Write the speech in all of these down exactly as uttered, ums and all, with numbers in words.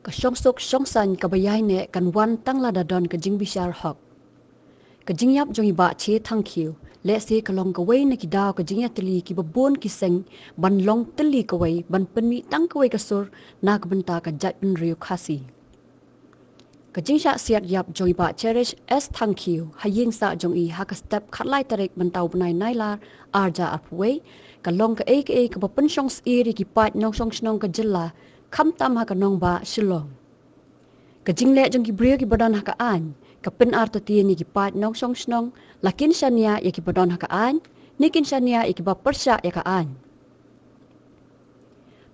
Ka shongsuk shongsaiñ kaba ïaineh kan wan tang lada don ka jingbishar hok. Ka jingïap jong i Bah Che Thangkhiew lehse ka long kawei na ki daw ka jingïatylli kiba bun ki seng ban long tylli kawei ban pynmih tang kawei ka sur na ka bynta ka jaitbynriew Khasi. Ka jingshah siat ïap jong i Bah Cherish S Thangkhiew ha ïing sah jong i ha ka step khatlai tarik mynta u bnai Nailar arhajar arphew wei ka long kaei kaei kaba pynshong syier ïa ki paid nongshong shnong ka jylla, khamtam ha ka nongbah Shillong. Ka jingleh jong ki briew kiba don ha ka aiñ ka pynartatien ïa ki paid nongshong shnong, la kin shaniah ïa kiba don ha ka aiñ, ne kin shaniah ïa kiba pyrshah ïa ka aiñ.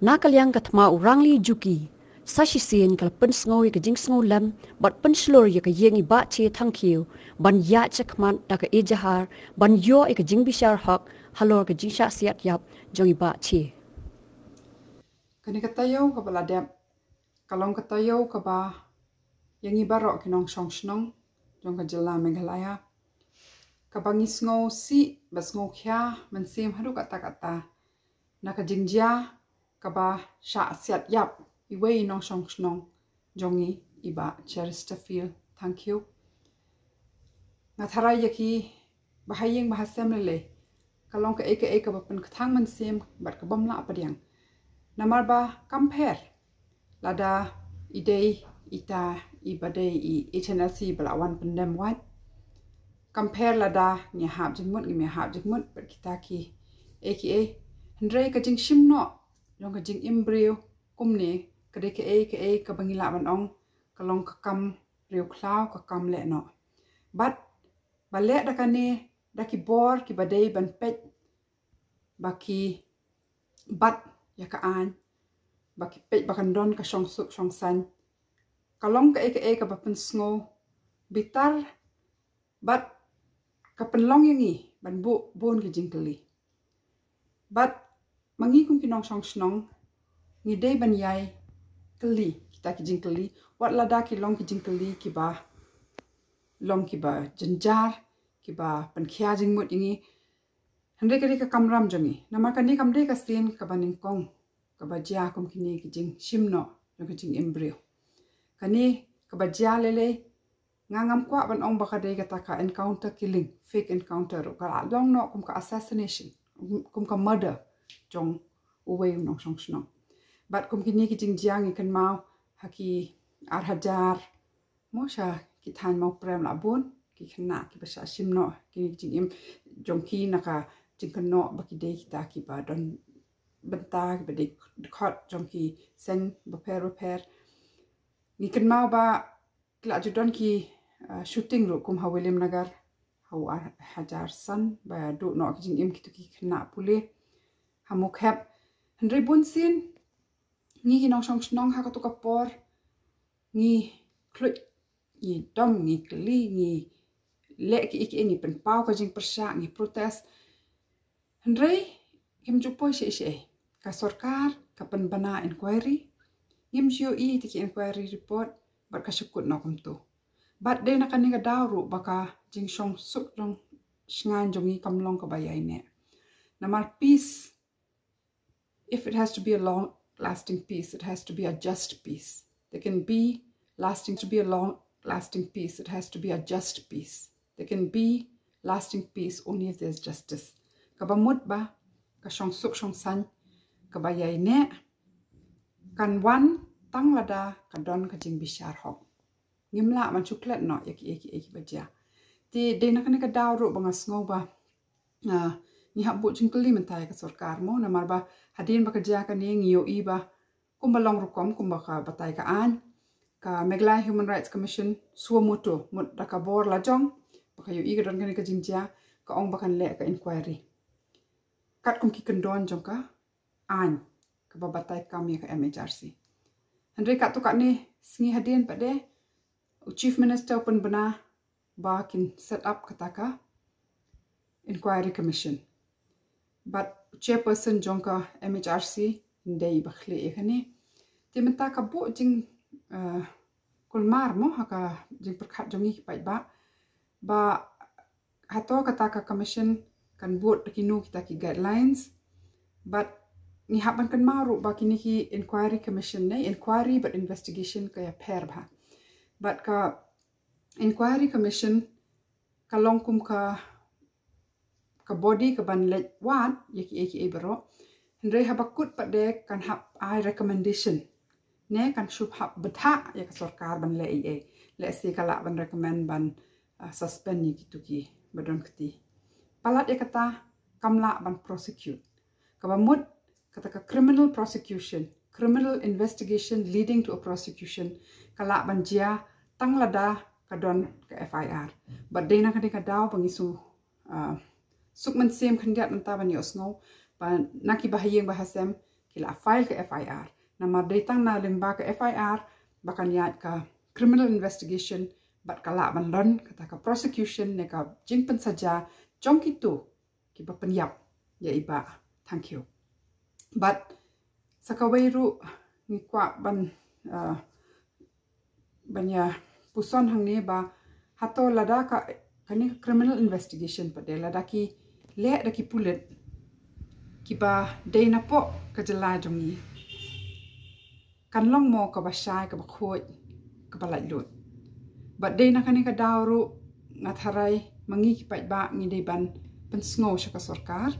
Na ka liang ka thma u Rangli Juki, sa shisien ka la pynsngew ïa ka jingsngewlem bad pynshlur ïa ka ïing i Bah Che Thangkhiew ban ïaid shakhmat da ka ejahar ban ïoh ïa ka jingbishar hok halor ka jingshah siat ïap jong i Bah Che. Kane ka taïew kaba la dep ka long ka taïew kaba ïa ngi baroh ki nongshong shnong jong ka jylla Meghalaya, kaba ngi sngew sih bad sngew khia mynsiem haduh katta katta na ka jingjia kaba shah siat ïap iwei i nongshong shnong jong ngi i Bah Cheristerfield Thangkhiew. Nga tharai ïa ki bahaïing bahasem lei lei ka long kaei kaei kaba pynkthang mynsiem bad ka bym lah pdiang. Namar ba kam pher lada i dei ita iba dei i H N L C ba la wan pyndem wad. Kam pher lada ngi hap jingmut, ngim hap jingmut bad kita kiei kiei. Hynrei ka jingshim noh jong ka jingim briew kumne ka dei kaei kaei kaba ngi lah ban ong ka long ka kam riewkhlaw, ka kam leh noh. Bad ba leh da kane da ki bor kiba dei ban peit ba ki bat ïa ka aiñ, ba ki peit ba kan don ka shongsuk shongsaiñ. Ka long kaei kaei kaba pynsngew bitar bad ka pynlong ïa ngi ban buh bun ki jingkylli. Bad ma ngi kum ki nongshong shnong ngi dei ban ïai kylli kita ki jingkylli, wat lada ki long ki jingkylli kiba long kiba jynjar, kiba pynkhia jingmut ïa ngi. Hynrei ka dei ka kamram jong ngi namar kane kam dei ka sien kaba nyngkong kaba jia kum kine ki jingshim noh jong ka jingim briew. Kane kaba jia lei lei nga ngam kwah ban ong ba ka dei kata ka encounter killing, fake encounter ruh, ka la long noh kum ka assassination, kum ka murder jong uwei u nongshong shnong. Bad kum kine ki jingjia ngi kynmaw ha ki arhajar mo sha ki thaiñ Mawprem la bun ki khynnah kiba shah shim noh kine ki jingim jong ki na ka jingkynnoh ba ki dei kita kiba don bynta, kiba dei dkhot jong ki seng bapher bapher. Ngi kynmaw ba ki la ju don ki, uh, shooting ruh kum ha Williamnagar ha u arhajar san ba duh noh ki jingim kito ki khynnah pule ha Mukhep. Hynrei bun sien ngi ki nongshong shnong ha kato ka por ngi khluit, ngi dom, ngi kylli, ngi leh kiei kiei, ngi pynpaw ka jingpyrshah, ngi protest. Hynrei kim ju poi shisha. Ka sorkar ka pynbna inquiry, ngim ju ïohi ïa ki inquiry report bad ka shu kut noh kumto. Bad dei na kane ka daw ruh ba ka jingshongsuk jong shngain jong ngi kam long kaba ïaineh. Namar peace, if it has to be a long lasting peace, it has to be a just peace. There can be lasting to be a long lasting peace, it has to be a just peace. There can be lasting peace only if there's justice. Kaba mut ba ka shongsuk shongsaiñ kaba ïaineh kan wan tang lada ka don ka jingbishar hok. Ngim lah ban shu klet noh ïa kiei kiei kiba jia. Te dei na kane ka daw ruh ba nga sngew ba, ah, ngi hap buh jingkylli mynta ïa ka sorkar mo, namar ba hadien ba ka jia kane ngi ïohi ba kumba long rukom kumba ka batai ka aiñ, ka Meghalaya Human Rights Commission suo motu mut da ka bor la jong ba ka ïohi ka don kane ka jingjia, ka ong ba kan leh ka inquiry katkum ki kyndon jong ka aiñ kaba batai kam ïa ka M H R C. Hynrei katto katne sngi hadien pat de u Chief Minister u pynbna ba kin set up kata ka inquiry commission. Bad u chairperson jong ka M H R C un dei ba khlieh ïa kane. Te mynta ka buh jing, eh, kulmar mo ha ka jingpyrkhat jong ngi ki paidbah ba hato kata ka commission kan bud da kino kita ki guidelines bad Ngi hap ban kynmaw ruh ba kine ki inquiry commission ne inquiry bad investigation ka ïapher bha. Bad ka inquiry commission ka long kum ka ka body ka ban leit wad ïa ki ei ki ei baroh. Hynrei haba kut pat de kan hap ai recommendation ne kan shu hap bthah ïa ka sorkar ban leh ei ei. Lehse ka lah ban recommend ban uh, suspend ïa kitu ki ba don kti. Palat ïa kata kam lah ban prosecute. Kaba mut kata ka criminal prosecution, criminal investigation leading to a prosecution ka lah ban jia tang lada ka don ka F I R. Bad dei na kane ka daw ba ngi shu uh, suk mynsiem khyndiat mynta ban ïohsngew ba na ki bahaïing bahasem ki la file ka F I R. Namar dei tang na lyngba ka F I R ba kan ïaid ka criminal investigation bad ka lah ban don kata ka prosecution ne ka jingpynsaja jong kitu kiba pynïap ïa i Bah Thangkhiew. Bad sa kawei ruh ngi kwah ban uh, ban ïa puson hangne ba hato lada ka kane ka criminal investigation pat de lada ki leh da ki pulit kiba dei na poh ka jylla jong ngi kan long mo kaba shai kaba khuid kaba laitluid. Bad dei na kane ka daw ruh nga tharai ma ngi ki paidbah ngi dei ban pynsngew sha ka sorkar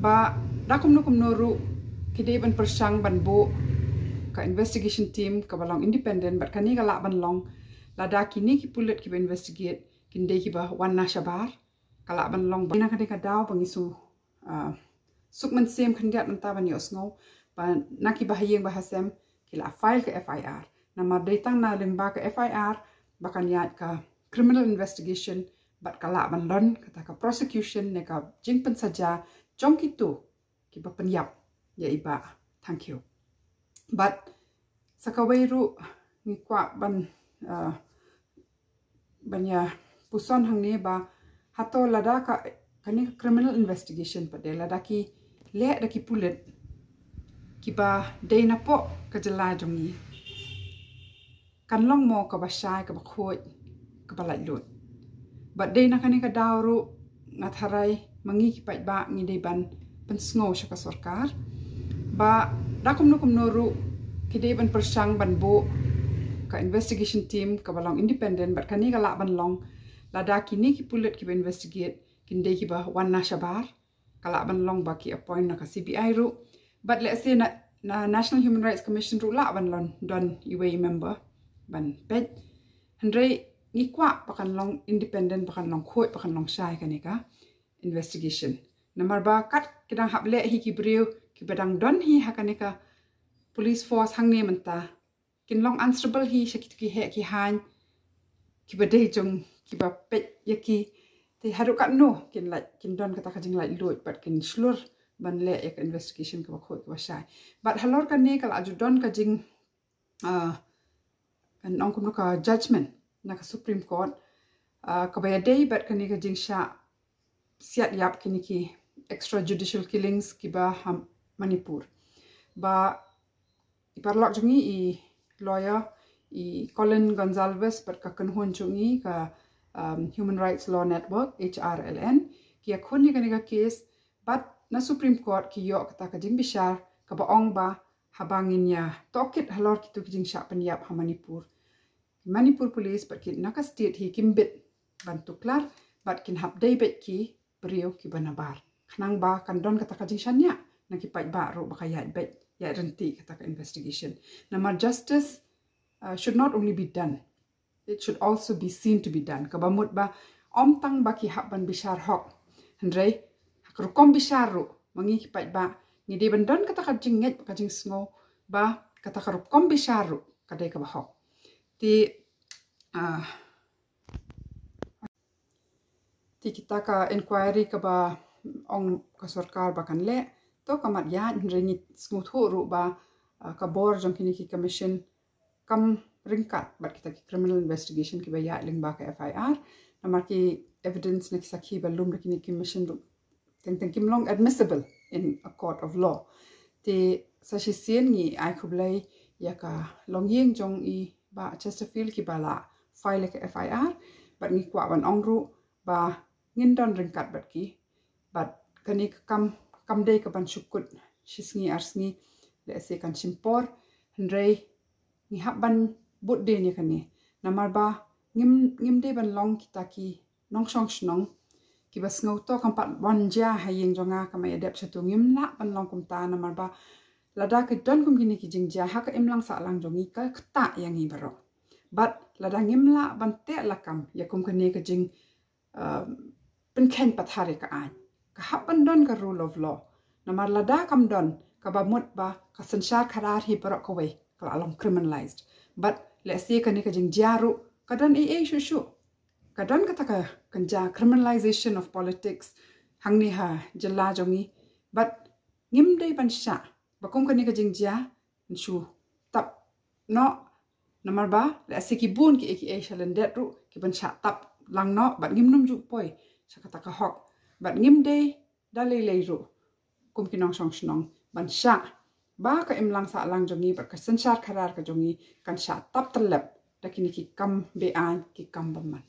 ba da kumno kumno ruh ki dei ban pyrshang ban buh ka investigation team kaba long independent bad kane ka lah ban long lada kine ki pulit kiba investigate kin dei kiba wan na shabar. Ka lah ban long ba na kane ka daw ba ngi shu uh, suk mynsiem khyndiat mynta ban ïohsngew ba na ki bahaïing bahasem ki la file ka F I R. Namar dei tang na lyngba ka F I R ba kan ïaid ka criminal investigation bad ka lah ban don kata ka prosecution ne ka jingpynsaja jong kitu kiba pynïap ïa i Bah Thangkhiew. Bad sa kawei ruh ngi kwah ban uh, ban ïa puson hangne ba hato lada ka kane ka criminal investigation pat de lada ki leh da ki pulit kiba dei na poh ka jylla jong ngi kan long mo kaba shai kaba khuid kaba laitluid. Bad dei na kane ka daw ruh nga tharai ma ngi ki paidbah ngi dei ban pynsngew sha ka sorkar ba da kumno kumno ruh ki dei ban pyrshang ban buh ka investigation team kaba long independent bad kane ka lah ban long lada kine ki pulit kiba investigate kin dei kiba wan na shabar. Ka lah ban long ba ki appoint na ka C B I ruh bad lehse na, na National Human Rights Commission ruh lah ban long don iwei member ban peit. Hynrei ngi kwah ba kan long independent ba kan long khuid ba kan long shai kane ka investigation. Namar ba kat ki dang hap leh hi ki briew kiba dang don hi ha kane ka police force hangne mynta kin long answerable hi sha kitu ki heh ki haiñ kiba dei jong kiba peit ïa ki. Te haduh katno kin lait kin don kata ka jinglaitluid bad kin shlur ban leh ïa ka investigation kaba khuid kaba shai. Bad halor kane ka la ju don ka jing uh, kan ong kumno ka judgment na ka Supreme Court uh, kaba ïadei bad kane ka jingshah siat ïap kine ki extrajudicial killings kiba ha Manipur. Ba i paralok jong ngi i lawyer i Colin Gonsalves bad ka kynhun jong ngi ka um, Human Rights Law Network H R L N ki ïakhun ïa kane ka case bad na Supreme Court ki ïoh kata ka jingbishar kaba ong ba haba ngin ïa tohkit halor kitu ki jingshah pynïap ha Manipur. Manipur Police bad ki na ka state hi kim bit ban tuklar bad kin hap dei beit ki briew kiba nabar. Khnang ba kan don kata ka jingshaniah na ki paidbah ruh ba ka ïaid beit ïaid ryntih kata ka investigation. Namar justice uh, should not only be done, it should also be seen to be done. Kaba mut ba ym tang ba ki hap ban bishar hok. Hynrei ha ka rukom bishar ruh ma ngi ki paidbah ngi dei ban don kata ka jingngeit ka jingsngew ba kata ka rukom bishar ruh ka dei kaba hok. Te uh, te kita ka inquiry kaba ong ka sorkar ba kan leh to ka mat ïaid hynrei ngi sngewthuh ruh ba uh, ka bor jong kine ki commission kam ryngkat bad kita ki criminal investigation kiba ïaid lyngba ka F I R. Namar ki evidence na ki sakhi ba lum da kine ki commission ruh teng teng kim long admissible in a court of law. Te sa shisien ngi ai khublei ïa ka longïing jong i Bah Chesterfield kiba la file ka F I R bad ngi kwah ban ong ruh ba ngin don ryngkat bad ki bad kane ka kam kam dei ka ban shu kut shi sngi ar sngi, lehse kan shim por, hynrei ngi hap ban bud dien ïa kane. Namar ba ngim, ngim dei ban long kita ki nongshong shnong kiba sngew to kam pat wan jia ha ïing jong nga, kam ai dep shatu. Ngim lah ban long kumta, namar ba lada ki don kum kine ki jingjia ha ka imlang sahlang jong ngi, ka ktah ïa ngi baroh. Bad lada ngim lah ban teh lakam ïa kum kane ka jing, um, pynkheiñ pathar ïa ka aiñ, ka hap ban don ka rule of law. Namar lada kam don, kaba mut ba ka synshar khadar hi baroh kawei ka la long criminalized. Bad lehse kane ka jingjia ruh ka don ei ei shuh shuh. Ka don kata ka kynja criminalization of politics hangne ha jylla jong ngi. Bad ngim dei ban shah ba kum kane ka jingjia yn shu tap noh. Namar ba lehse ki bun kiei kiei sha lyndet ruh ki ban shah tap lang noh, bad ngim nym ju poi sha kata ka hok. Bad ngim dei da lei lei ruh kum ki nongshong shnong ban shah ba ka imlang sahlang jong ngi bad ka synshar khadar ka jong ngi kan shah tap tyllep da kine ki kam be-aiñ, ki kam bymman.